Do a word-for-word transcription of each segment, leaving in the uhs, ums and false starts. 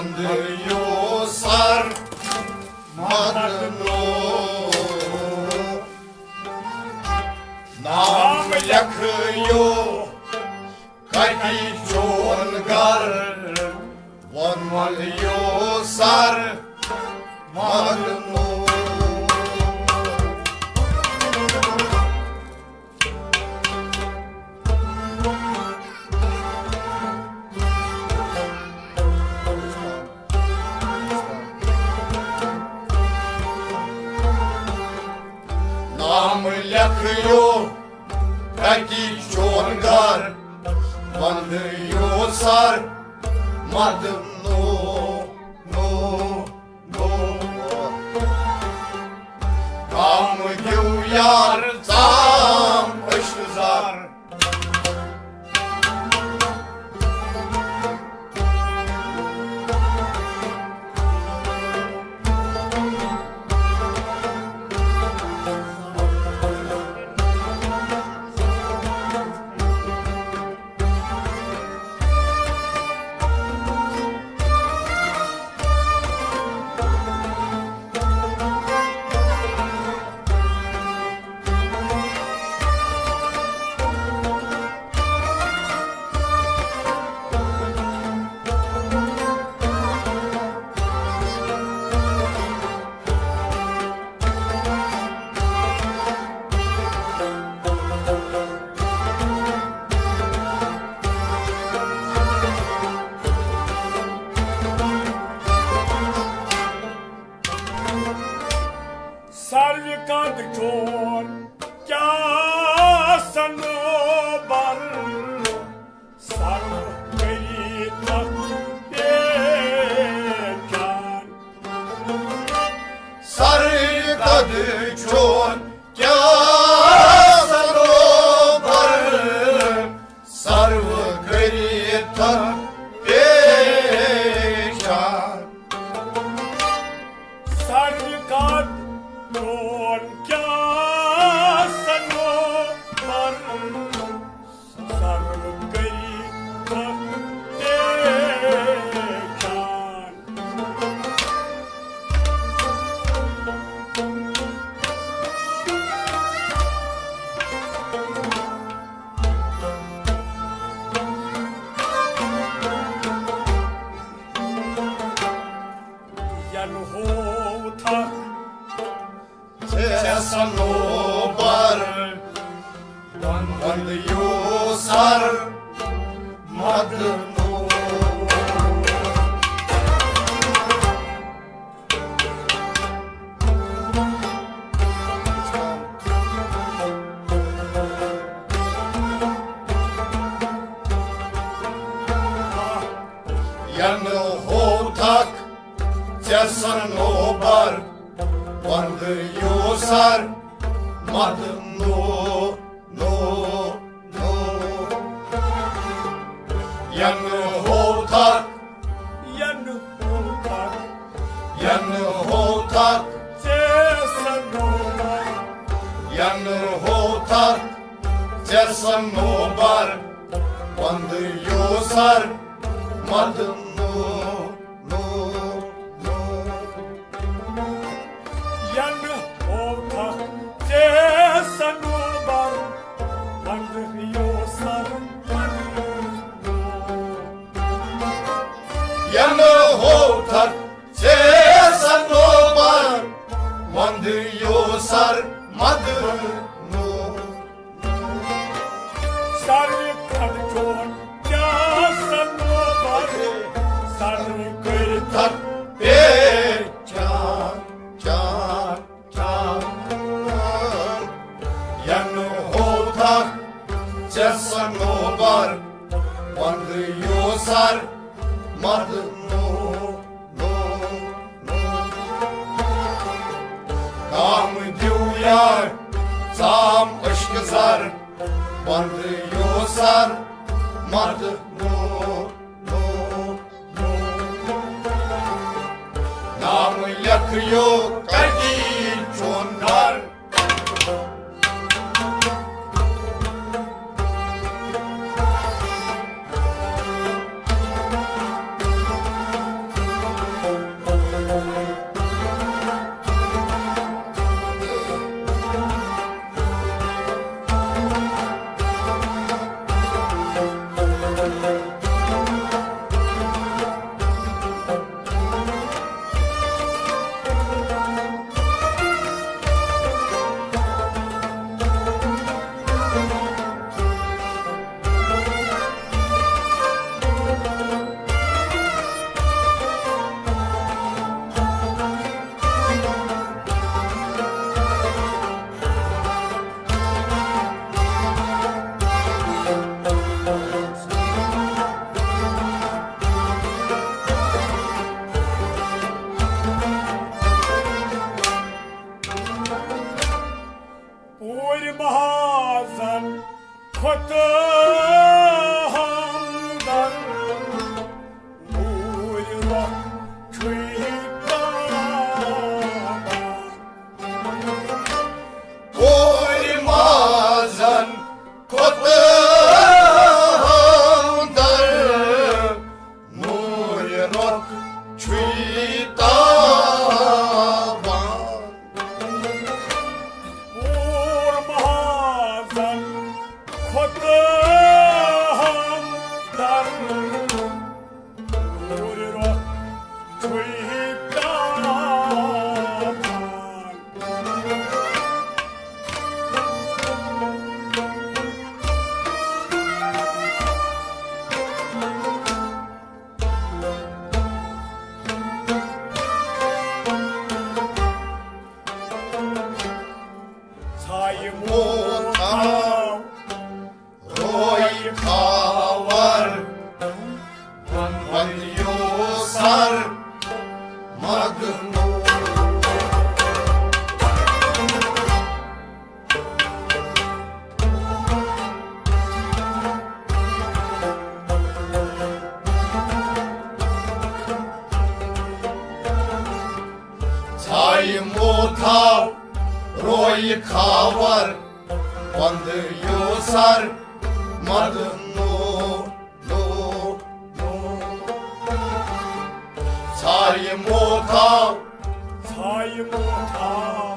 You sir مدنو نام لیکھیو کتی چون گر وۄنمل یو سر مدنو۔ نام لیکھیو کتی چون گر وۄنمل یو سر مدنو۔ نو نو کام دیو یار ژام عشق زار۔ سر قد چون کیا سنوبر، سر کری تخت پیچان۔ سر قد چون کیا سنوبر، سرو کری تخت پیچان۔ سر قد چون کیا سنوبر، سر کری تخت پیچان۔ ین ہوو تھکھ ژےٚ سنوبر، وۄنمل یو سر مدنو۔ ین ہوو تھکھ ژےٚ سنوبر، وۄنمل یو سر مدنو۔ نو نو ین ہوو تھکھ، ین ہوو تھکھ، ین ہوو تھکھ ژےٚ سنوبر، ین ہوو تھکھ ژےٚ سنوبر، وۄنمل یو سر مدنو۔ نو نو ین ہوو تھکھ ژےٚ سنوبر، وۄنمل یو سر مدنو۔ ین ہوو تھکھ ژےٚ سنوبر، وۄنمل یو سر مدنو۔ سر قد چون کیا سنوبر، سر کر تھکھ پیچان، چان، چان۔ ین ہوو تھکھ ژےٚ سنوبر، وۄنمل یو سر مدنو۔ نو نو کام دیو یار ژام عشق زر، وۄنمل یو سر مدنو۔ نو نو نام لیکھیو کتی چون گر۔ پنٛدیو سر مدنو۔ ژھایہِ موتھاو رویہِ کھاور، پنٛدیو سر مدنو۔ ژھایہِ موتھاو، ژھایہِ موتھاو،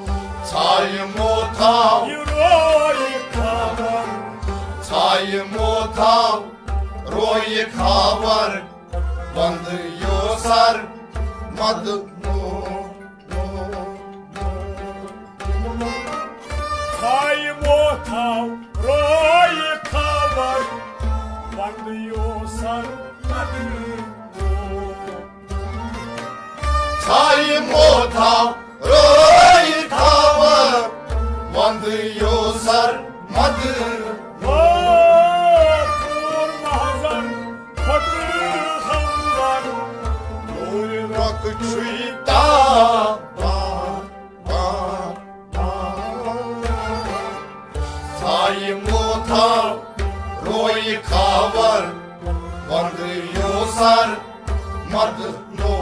ژھایہِ موتھاو، یہِ رویہِ کھاور۔ ژھایہِ موتھاو رویہِ کھاور، پنٛدیو سر مدنو۔ ژھایہِ موتھاو رویہِ کھاور، پنٛدیو سر مدنو۔ ژھایہِ موتھاو رویہِ کھاور، پنٛدیو سر مدنو۔ او پوٗر محضر کھۄتہٕ ہمدر، نوٗرِ رۄخ چھُے تابان۔ ژھایہِ موتھاو رویہِ کھاور، پنٛدیو سر مدنو۔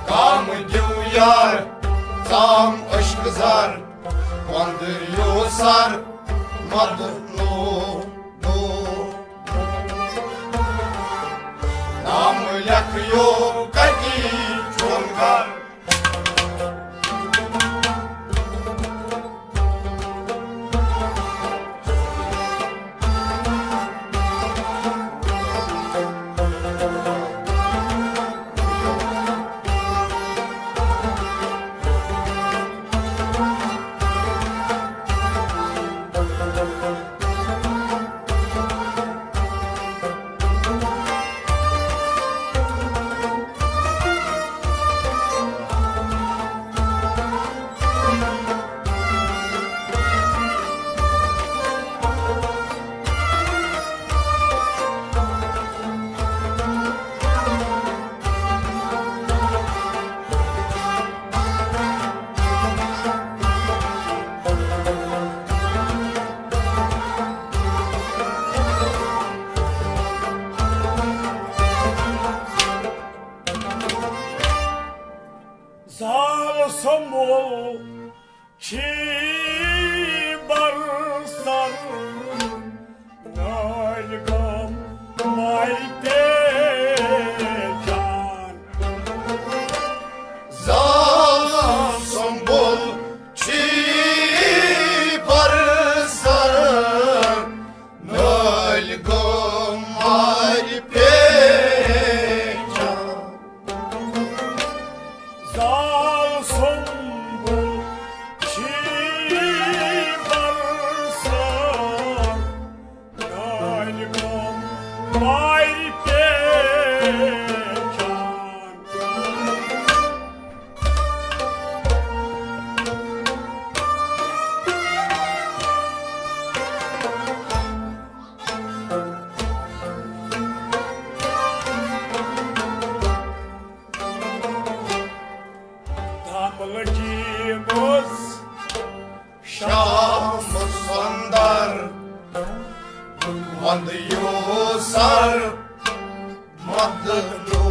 کام دیو یار، ژام عشق زر، پنٛدیو سر مدنو۔ نام لیکھیو کتی چون گھر۔ زال سمبل چھی برسر نٲلۍ گام ماے پیچان۔ زال سمبل چھی برسر نٲلۍ گام ماے پیچان۔ زال سمبل چھی برسر نٲلۍ گام ماے پیچان۔ دم لٔجمٕژ شام سۄندر، وندٕ یوسر مدنو۔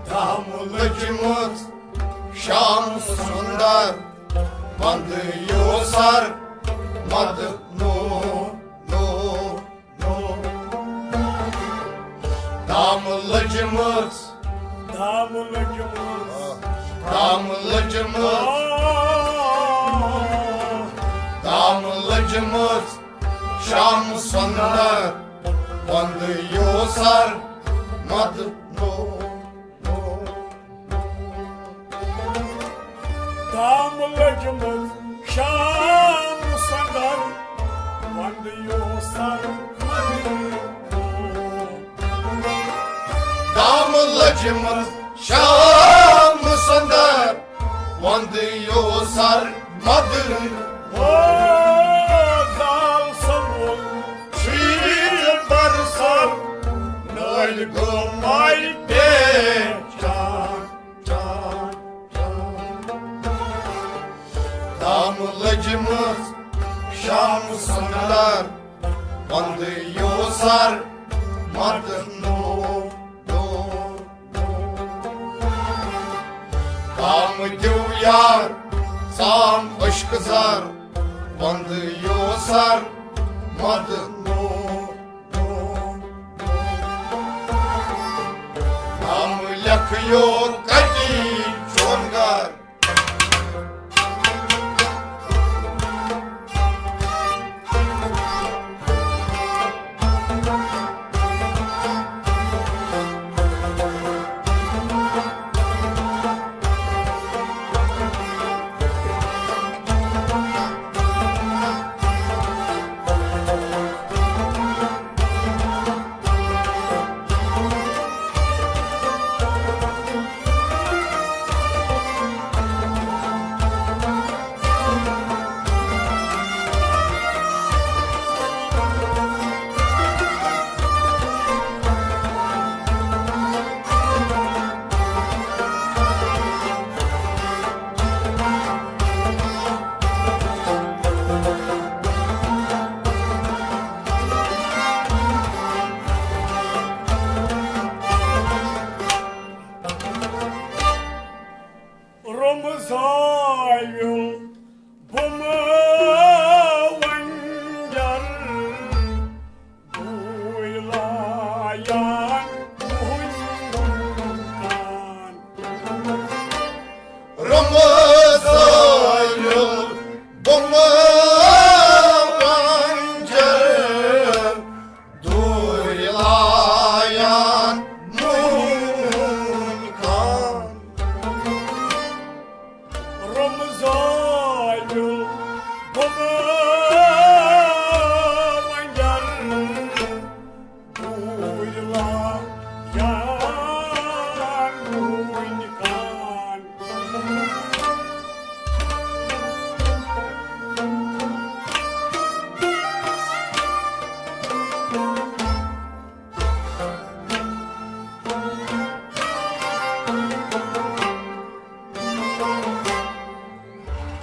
دم لٔجمٕژ شام سۄندر، وندٕ یوسر مدنو۔ دم لٔجمٕژ، دم لٔجمٕژ، دم لٔجمٕژ، آ۔ دم لٔجمٕژ شام سۄندر۔ وندٕ یوسر مدنو۔ دام لٔجمٕژ شام سندر، وندٕ یوسر مدنو۔ دام لٔجمٕژ شام سندر، وندٕ یوسر مدنو۔ او زال سمول شیٖر برسر، نٲلۍ گوٚو ماے پہچان۔ دام لٔجمٕژ شام سندر، وندٕ یوسر مدنو۔ کام دیو یار، ژام عشق زر، وندٕ یوسر مدنو۔ کام لیکھ یور کتی چون گھر۔ روٚمہٕ زٲویُل بُمہٕ ونجر، بوٗلایان بُہُنۍ کان۔ روٚمہٕ زٲویُل بُمہٕ ونجر، دوٗرِ لایان نوٗن کان۔ روٚمہٕ زٲویُل بُمہٕ ونجر، دوٗرِ لایان نوٗن کان۔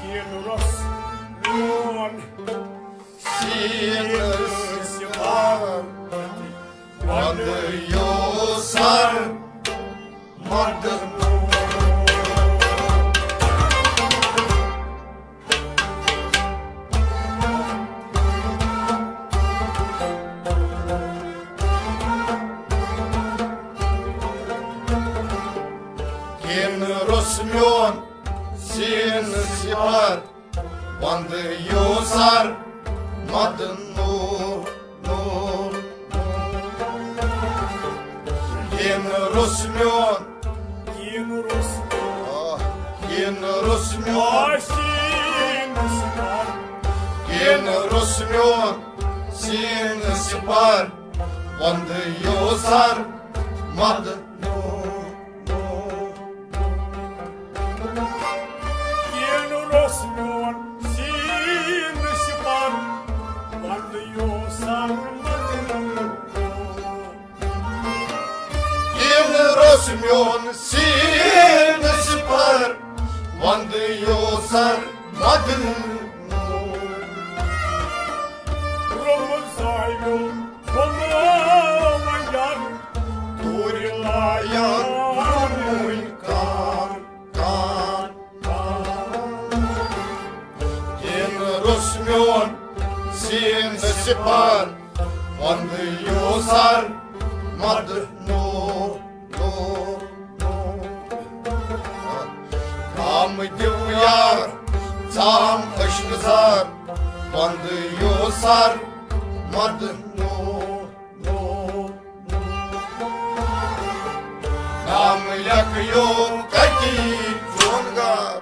کِن روٚس میون سیٖنہٕ سِوار، وَندٕ یوسر مدنو۔ کِن روٚس میون سیٖنہٕ سِوار، وَندٕ یوسر مدنو۔ کِن روٚس میون، کِن روٚس میون، آ، کِن روٚس میون، آ، سیٖنہٕ سِوار۔ کِن روٚس میون سیٖنہٕ سِوار، وَندٕ یوسر مدنو۔ کِن روٚس میون سیٖنہٕ سِوار، وَندٕ یوسر مدنو۔ کِن روٚس میون سیٖنہٕ سِوار، وَندٕ یوسر مدنو۔ روٚمہٕ زٲویُل بُمہٕ ونجر، دوٗرِ لایان نوٗن کان، کان، کان۔ کِن روٚس میون سیٖنہٕ سِوار، وَندٕ یوسر مدنو۔ کام دیو یار، ژام عشق زار، وَندٕ یوسر مدنو۔ اکھ یو کتی چون گار۔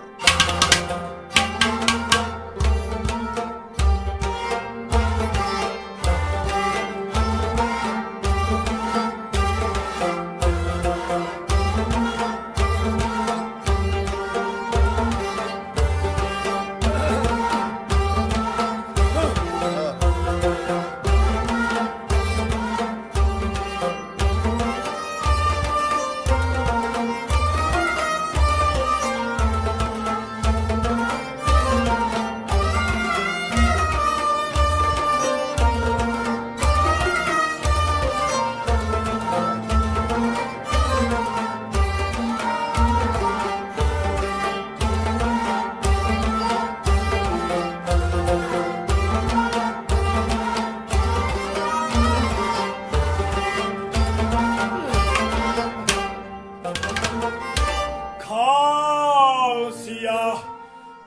کھال سیاہ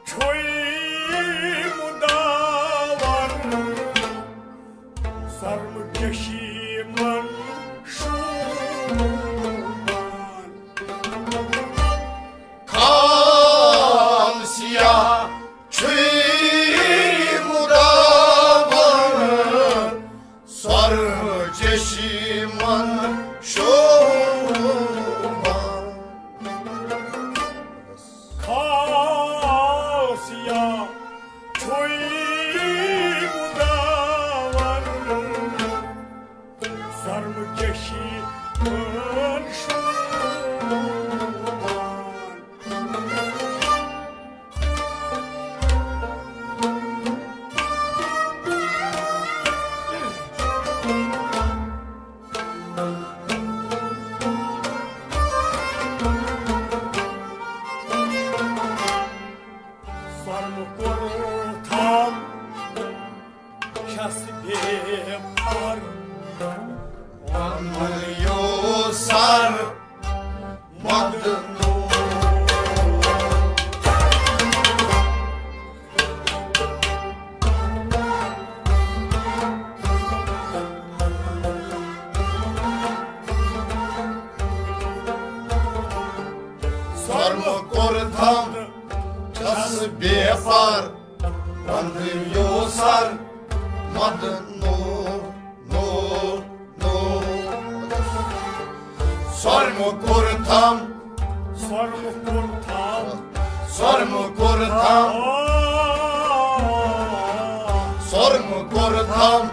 چھُے مُداوَر، سۄرمہٕ چشمن شوٗبان۔ کھال سیاہ چھُے مُداوَر، سۄرمہٕ چشمن شوٗبان۔ کھال سیاہ چھُے مُداوَر، سۄرمہٕ چشمن شوٗبان۔ سۄرمہٕ کوٚر تھام چھَس بے پار۔ وَنہٕ یوسر مدنو۔ سۄرمہٕ کوٚر تھام چھَس بے پار، وَنہٕ یوسر مدنو، نو، نو۔ سۄرمہٕ کوٚر تھام، سۄرمہٕ کوٚر تھام، سۄرمہٕ کوٚر تھام، سۄرمہٕ کوٚر تھام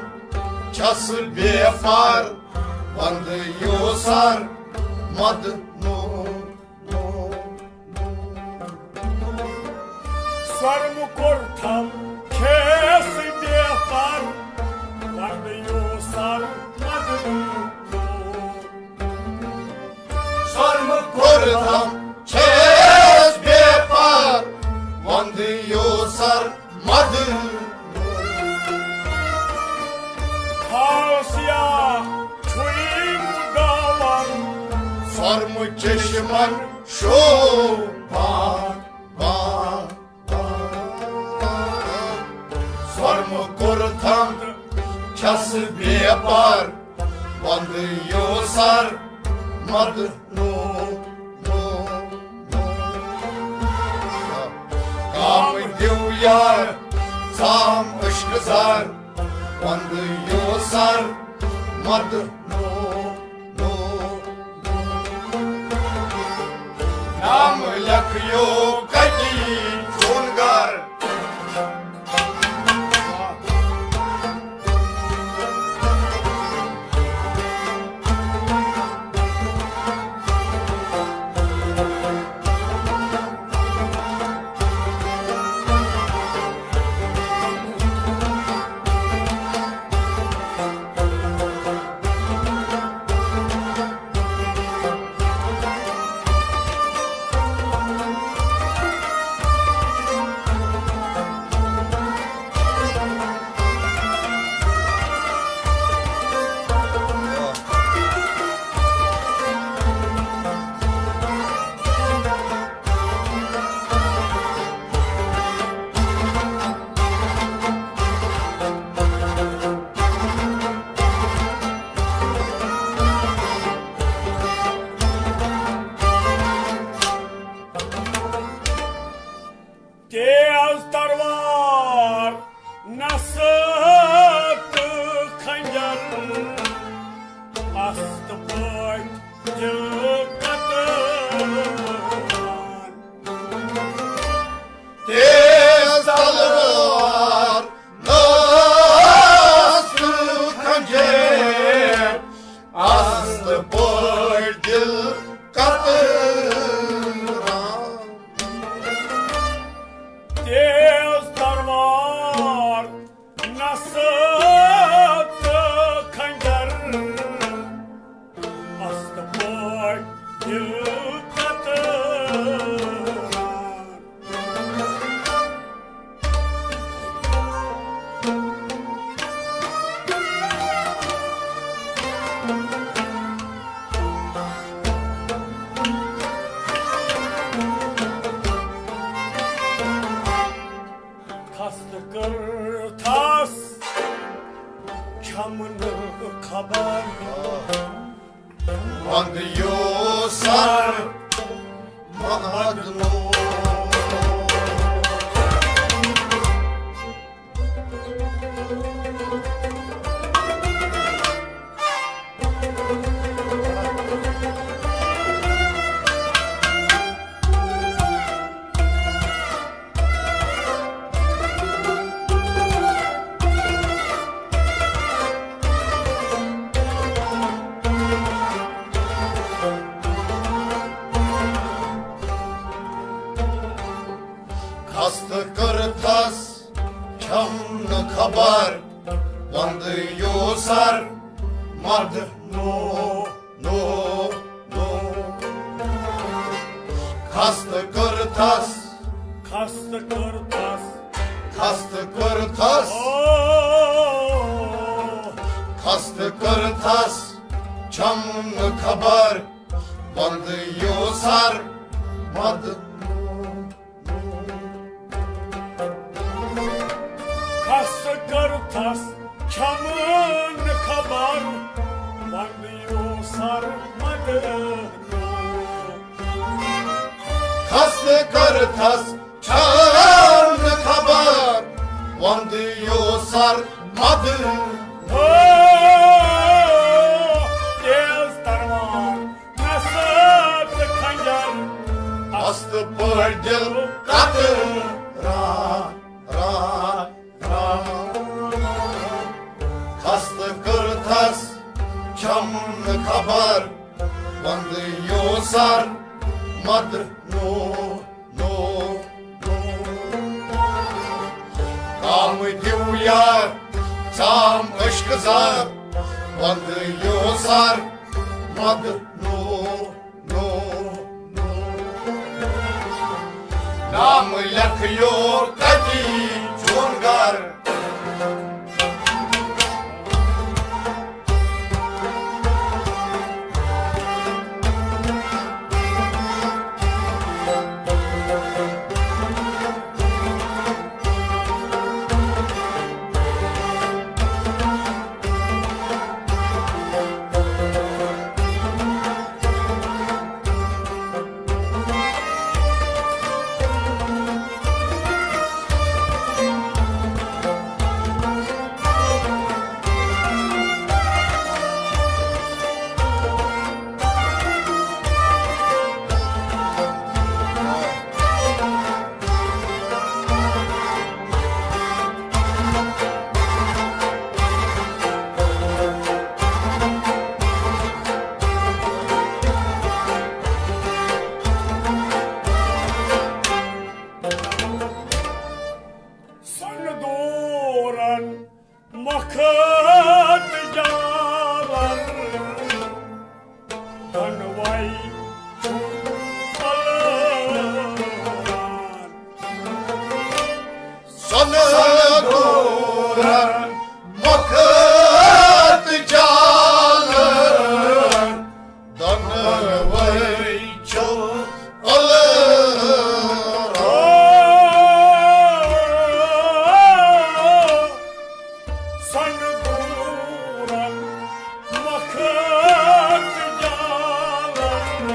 چھَس بے پار، وَنہٕ یوسر مدنو۔ سۄرمہٕ کوٚر تھام چھَس بے پار، وَنہٕ یوسر مدنو۔ سۄرمہٕ کوٚر تھام چھَس بے پار، وَنہٕ یوسر مدنو۔ کھال سیاہ چھُے مُداوَر، سۄرمہٕ چشمن شوٗبان، بان، بان۔ سۄرمہٕ کوٚر تھام چھَس بے پار، وَنہٕ یوسر مدنو، نو، نو۔ کام دیو یار، ژام عشق زار، وَنہٕ یوسر مدنو، نو، نو۔ نام لیکھیو کتی چون گھر۔ مست پٲٹھۍ دِل کتان۔ تیز تلوار، ناز تہٕ خنجر، مست پٲٹھۍ دِل کتان۔ تیز تلوار، نصب تہٕ خنجر، مست پٲٹھۍ دِل کتان۔ خستہٕ کٔرتھس چھم نہٕ خبر، وندٕ یوسر محمد نور۔ خستہٕ کٔرتھس چھم نہٕ خبر، وندٕ یوسر مد نو، نو، نو۔ خستہٕ کٔرتھس، خستہٕ کٔرتھس، خستہٕ کٔرتھس، او۔ خستہٕ کٔرتھس چھم نہٕ خبر، وندٕ یوسر مد۔ خستہٕ کٔرتھس چھم نہٕ خبر، وندٕ یوسر مد۔ خستہٕ کٔرتھس چھم نہٕ خبر، وندٕ یوسر مد۔ او، تیز تلوار، نصب تہٕ خنجر، مست پٲٹھۍ دِل کتان۔ را، را، را۔ خستہٕ کٔرتھس چھم نہٕ خبر، وندٕ یوسر مد نو، نو، نو۔ کام دیو یار، ژام عشق زار، وندٕ یوسر مد نو، نو، نو۔ نام لیکھیو کتی چون گھر۔ سۄنہٕ دورن مۄکھٕ تہٕ جالن، دۄنوَے چھُ پھۄلان۔ سۄنہٕ دورن مۄکھٕ تہٕ جالن، دۄنوَے چھِ الگ۔ سۄنہٕ دورن مۄکھٕ تہٕ جالن،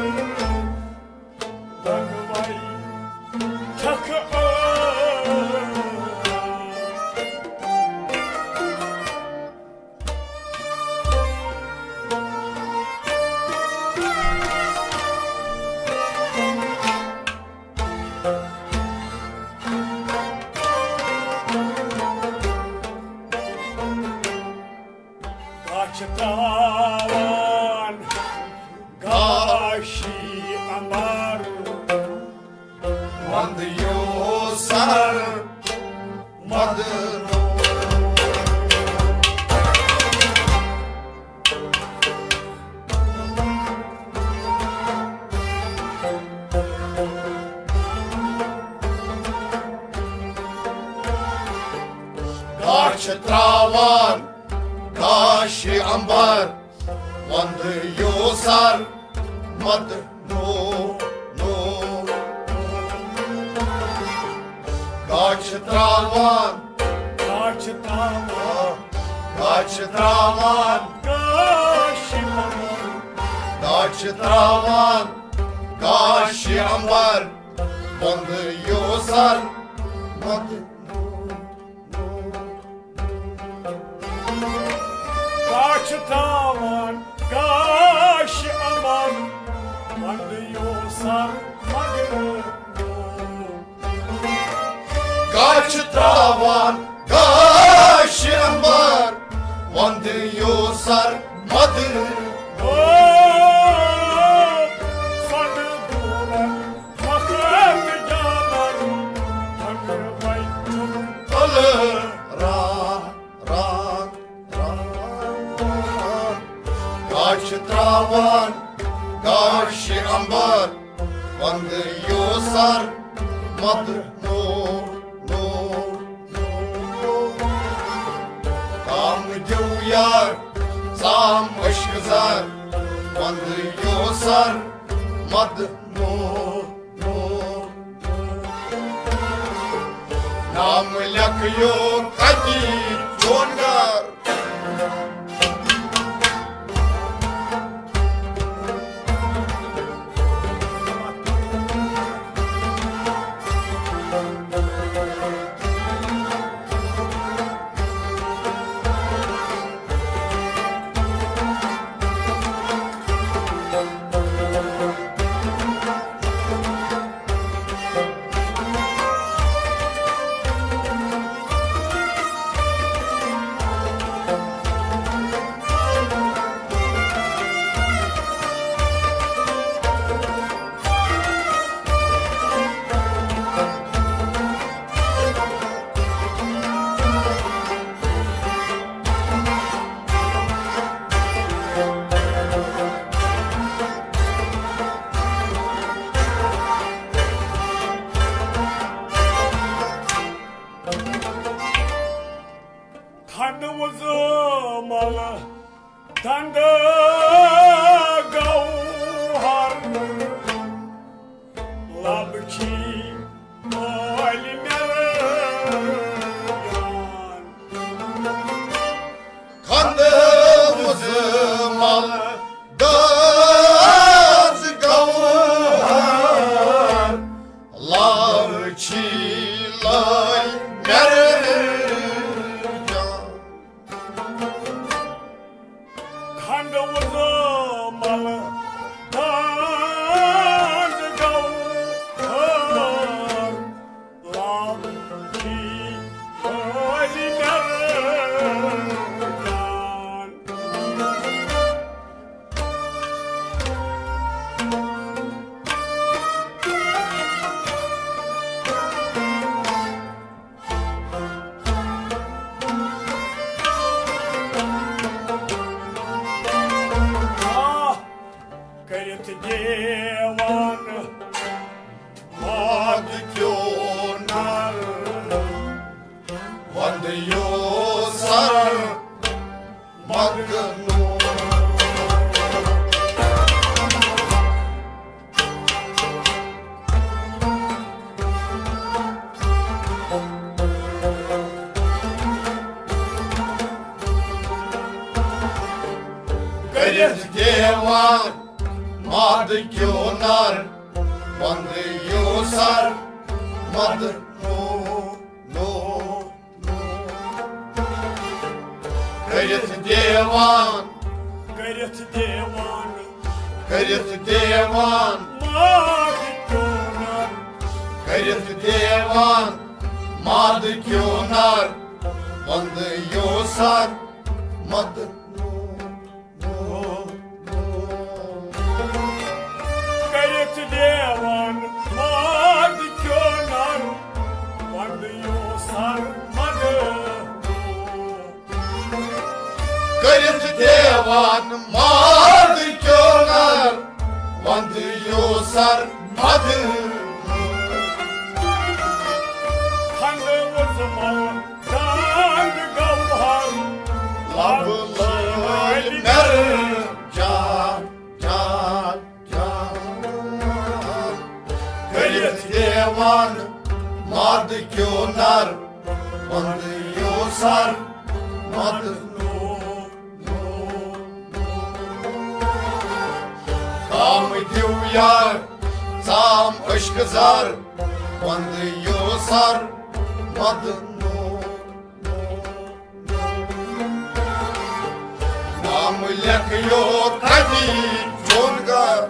چھِ تراوان گاشہِ امبر، وندٕ یوسر مدٕ نو نو۔ گاش چھِ تراوان، گاش چھِ تراوان، گاش چھِ تراوان، گاشہِ امبر۔ گاش چھِ تراوان گاشہِ امبر، وندٕ یوسر مدٕ نو نو۔ گاش چھِ تراوان گاشہِ امبر، وندٕ یوسر مدٕ نو۔ گاش چھِ تراوان گاشہِ امبر، وندٕ یوسر مدٕ نو۔ او، سۄنہٕ دوٗرن مۄخت جانن، پھٹرٕ وَتہِ چھُم تُلہٕ را را را۔ گاش چھِ تراوان گاشہِ امبر، وندٕ یوسر مدٕ نو نو۔ کم دیو یار، ژام عشق زر، وندٕ یوسر مدٕ نو نو۔ نام لیکھیو کتی چون گھر۔ کھنٛڈٕ وُزمل دنٛدٕ گوہر، لب چھی مٲلۍ مےٚ رٲویان۔ کھنٛڈٕ وُزمل دنٛدٕ گوہر، لب چھی لٲلۍ مےٚ رٲویان۔ کھنٛڈٕ وُزمل دنٛدٕ گوہر، لب چھی مٲلۍ مےٚ رٲویان۔ آہ، کٔرِتھ دیوان ماد کیو نر، وندٕ یوسر مدٕ نو۔ کٔرِتھ دیوان ماد کیو نر، وندٕ یوسر مدٕ نو نو۔ کٔرِتھ دیوان، کٔرِتھ دیوان، کٔرِتھ دیوان ماد کیو نر، کٔرِتھ دیوان ماد کیو نر، وندٕ یوسر مدٕ نو۔ کٔرِتھ دیوان ماد کیو نر، وندٕ یوسر مدٕ۔ کٔرِتھ دیوان ماد کیو نر، وندٕ یوسر مدٕ۔ کھنٛڈٕ وُزمل دنٛد گوٚو مان مد کیو نر، وند یو سر مد نو۔ کام دیو یار، ژام عشق زار، وند یو سر مد نو۔ نام لیکھ یو کدی چون گھر۔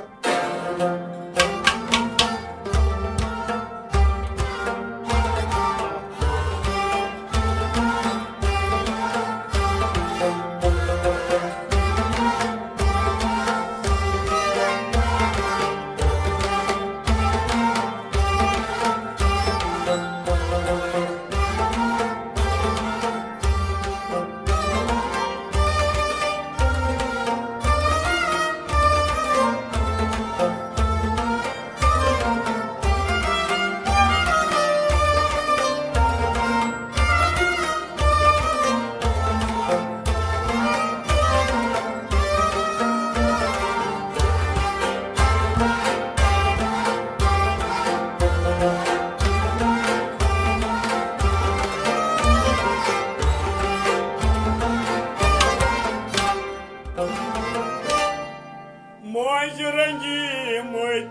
ماجہِ رنگی مٔتۍ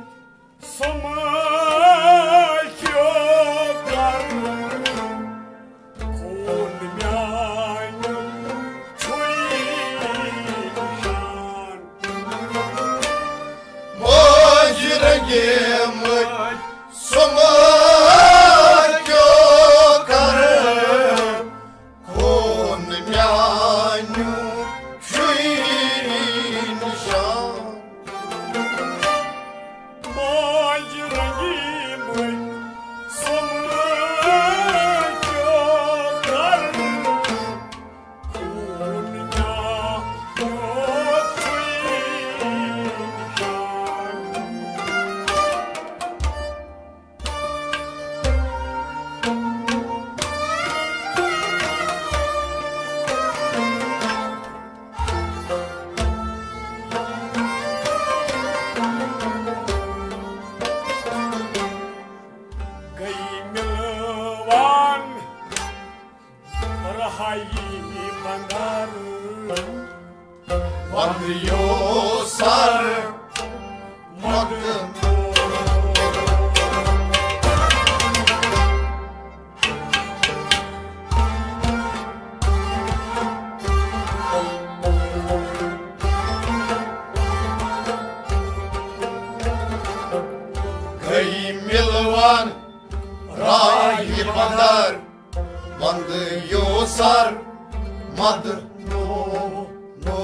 سۄمہٕ کیو کر، خوٗن میانیُن چھُے نِشان۔ ماجہِ رنگی مٔتۍ سۄمہٕ کیو کر، خوٗن میانیُن چھُے نِشان۔ ماجہِ رنگی مٔتۍ سۄمہٕ کیو کر، خوٗن میانیُن چھُے نِشان۔ گٔے مِلوان رہایی بندر۔ وند یو سر مد نو۔ گٔے مِلوان راہہِ بندر، وند یو سر مد نو، نو،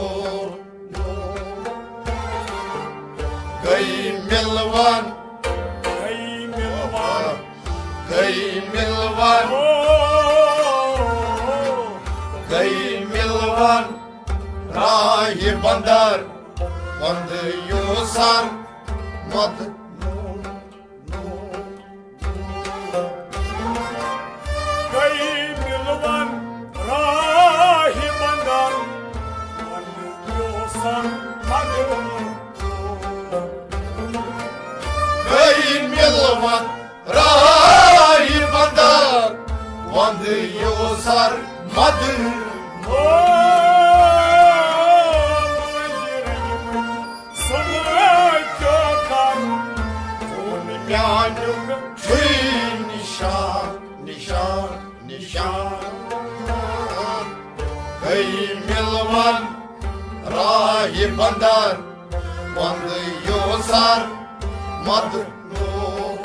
نو۔ گٔے مِلوان، گٔے مِلوان، گٔے مِلوان، او، گٔے مِلوان راہہِ بندر، وند یو سر مد نو۔ گٔے مِلوان راہہِ بندر، وند یو سر مد نو۔ گٔے مِلوان راہہِ بندر، وند یو سر مد نو۔ سمجھو کر، خوٗن میانیُن چھُے نِشان، نِشان، نِشان۔ گٔے مِلوان راہہِ بندر، وند یو سر مد نو،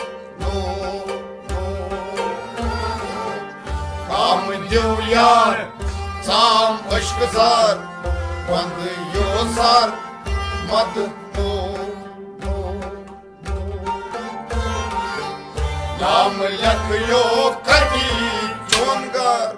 نو، نو۔ کام دیو یار، ژام عشق زار، وند یو سر مد نو، نو، نو۔ نام لیکھ یو کدی چون گھر۔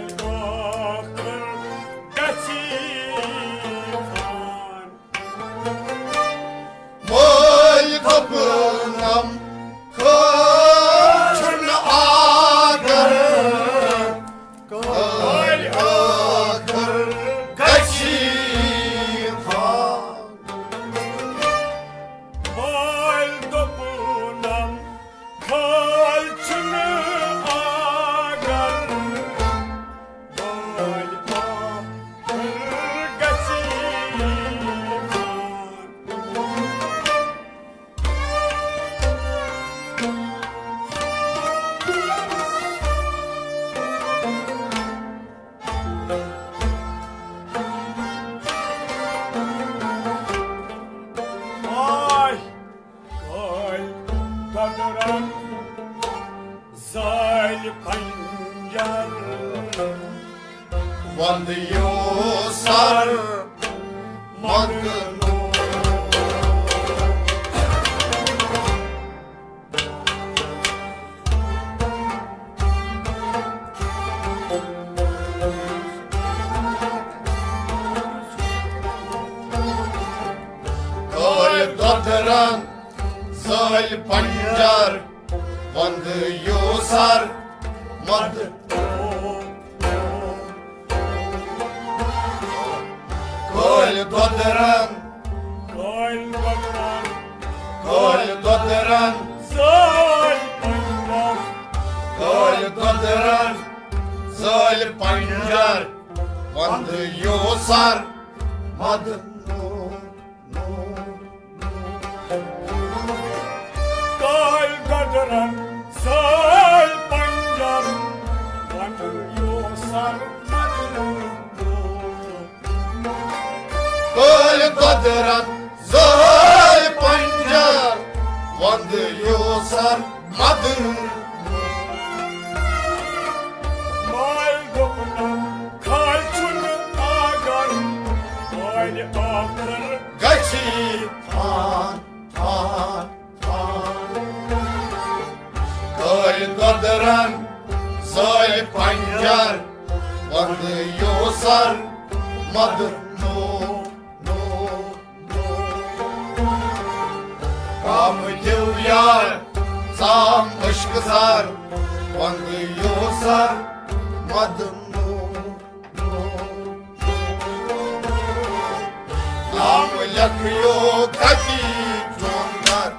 ٲخٕر گژھی فان۔ مٲلۍ دوٚپنم، خٲر چھُنہٕ اگر کٲلۍ ٲخٕر گژھی فان۔ مٲلۍ دوٚپنم، کٲلۍ چھُنہٕ اگر کٲلۍ ٲخٕر گژھی فان۔ آے کٲلۍ دۄدرن زٲلۍ پنجر، وندٕ یوسر مدنو۔ کٲلۍ دۄدرن زٲلۍ پنجر، وندٕ یوسر مدنو۔ کٲلۍ دۄدرن، کٲلۍ دۄدرن، کٲلۍ دۄدرن، زٲلۍ پنجر، کٲلۍ دۄدرن، زٲلۍ پنجر، وندٕ یوسر مدنو۔ کٲلۍ دۄدرن، زٲلۍ پنجر، وندٕ یوسر مدنو۔ کٲلۍ دۄدرن، زٲلۍ پنجر، وندٕ یوسر مدنو۔ مٲلۍ دوٚپنم، کٲلۍ چھُنہٕ اگر کٲلۍ ٲخٕر گژھی فان، فان، فان۔ کٲلۍ دۄدرن، زٲلۍ پنجر، وندٕ یوسر مدنو۔ کم دِل یار، ژام عشق زار، وندٕ یوسر مدنو۔ نام لیکھیو کتی چون گھر۔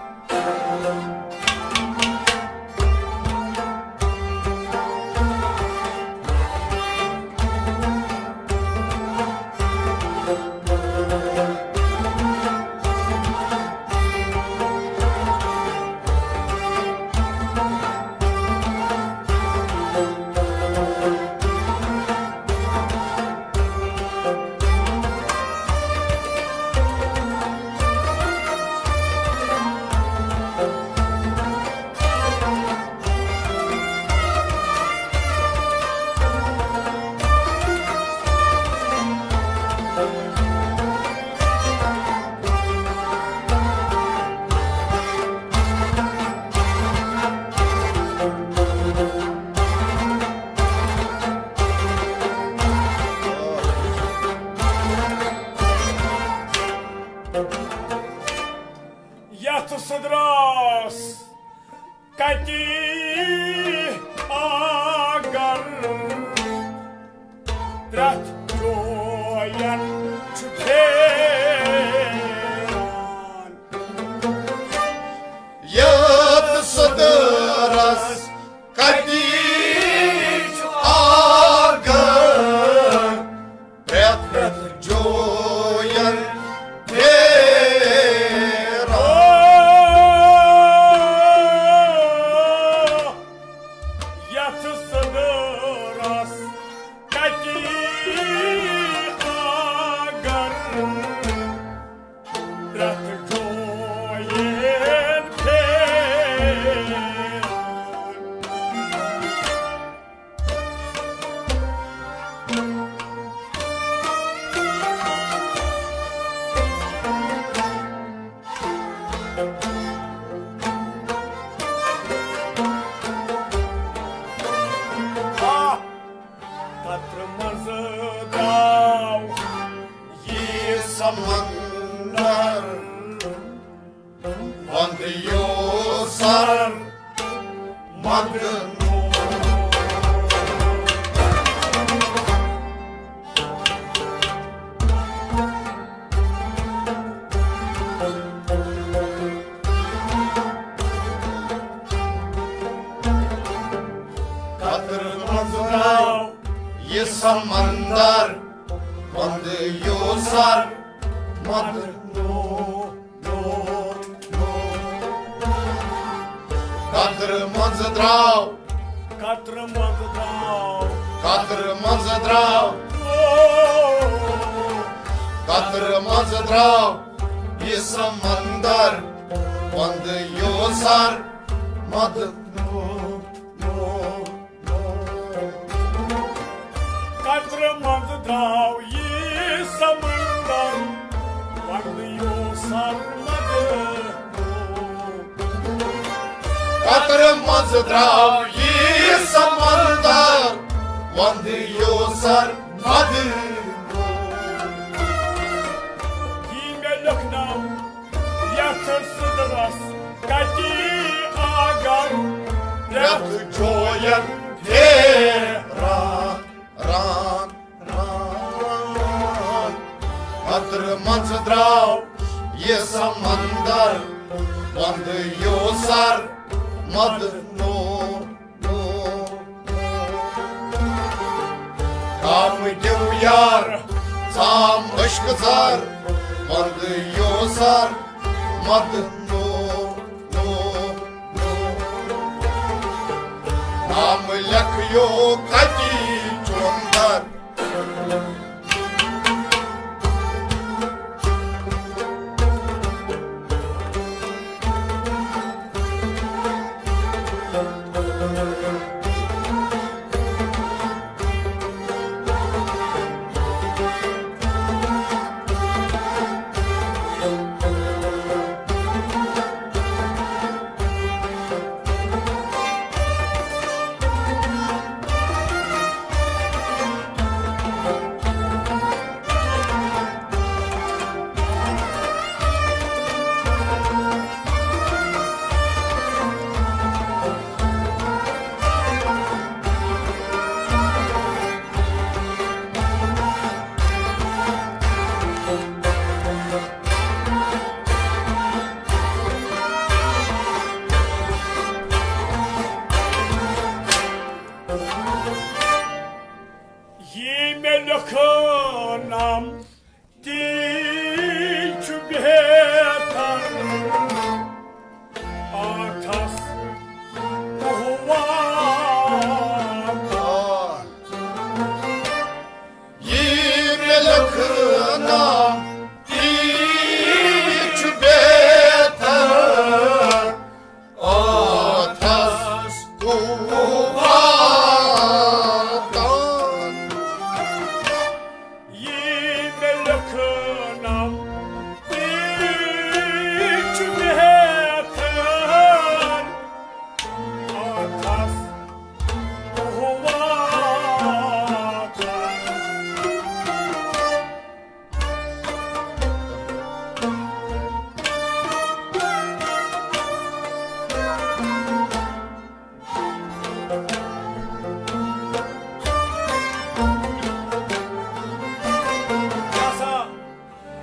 یتھ سدرس کتی اگر پرٛٮ۪تھ جوین چھُ پھیران۔ یتھ سدرس کتی چھُ اگر پرٛٮ۪تھ جوین پھیران۔ یتھ سدرس کتی قطرٕ منٛزٕ درٛاو یہِ سمندر، وندٕ یوٗ سر مدنو۔ قطرٕ منٛزٕ درٛاو یہِ سمندر، وندٕ یوٗ سر مدنو۔ قطرٕ منٛزٕ درٛاو، قطرٕ منٛزٕ درٛاو، قطرٕ منٛزٕ درٛاو، قطرٕ منٛزٕ درٛاو یہِ سمندر، وندٕ یوٗ سر مدنو۔ قطرٕ منٛزٕ درٛاو یہِ سمندر، وندٕ یوٗ سر مدنو۔ قطرٕ منٛزٕ درٛاو یہِ سمندر، وندٕ یوٗ سر مدنو۔ یی مےٚ لیکھناو یتھ سٕندرس کتی آگن، پرٛٮ۪تھ جوین پھیران، ران، ران۔ قطرٕ منٛزٕ درٛاو یہِ سمندر، وندٕ یوٗ سر مدنو۔ کام دیو یار، ژام عشق زار، وندٕ یوٗ سر مدنو۔ نام لیکھیو کتی چون در۔ یی مےٚ لیکھنم تی چھُ بہتر، آتھس قہوہ۔ یی مےٚ لیکھنم تی چھُ بہتر، آتھس قہوہ۔ یی مےٚ لیکھنم تی چھُ بہتر، آتھس قہوہ۔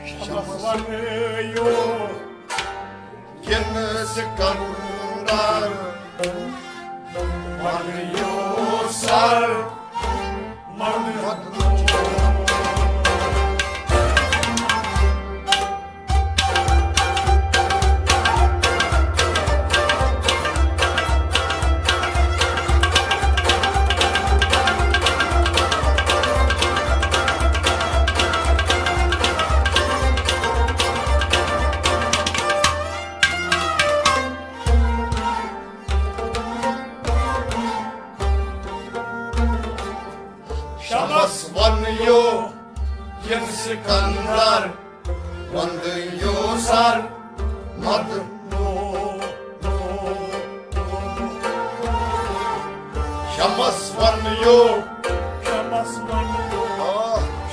شمس ونیو کِنہٕ سکندر، ونیو سر مدنو۔ شمس ونیو کِنہٕ سکندر، وندیو سر مدنو۔ شمس ونیو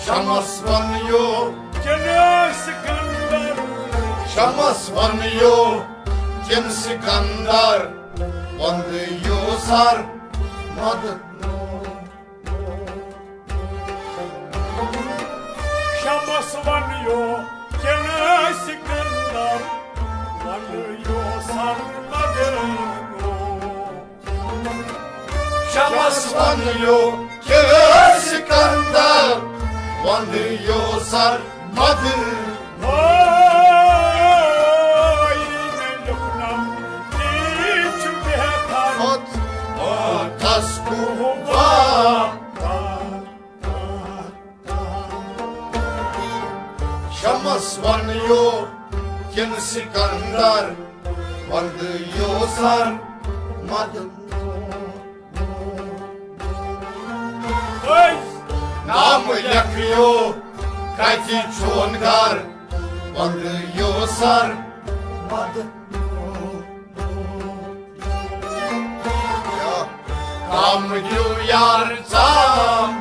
شمس ونیو، کِنہٕ سکندر؟ شمس ونیو، کِنہٕ سکندر؟ وندیو سر مد۔ شمس ونیو، کِنہٕ سکندر؟ وندیو سر مد۔ شمس ونیو، کِنہٕ سکندر؟ وندیو سر مد۔ ہاے، مےٚ لیوٚکھنم، تی چھُ بہتر۔ پتھ پتھس کُن واتان۔ شمس ونیو، کِنہٕ سکندر؟ وندیو سر مد۔ نام لیکھیو، کتہِ چون گھر؟ وندیو سر مد۔ کم دیو یار ژام،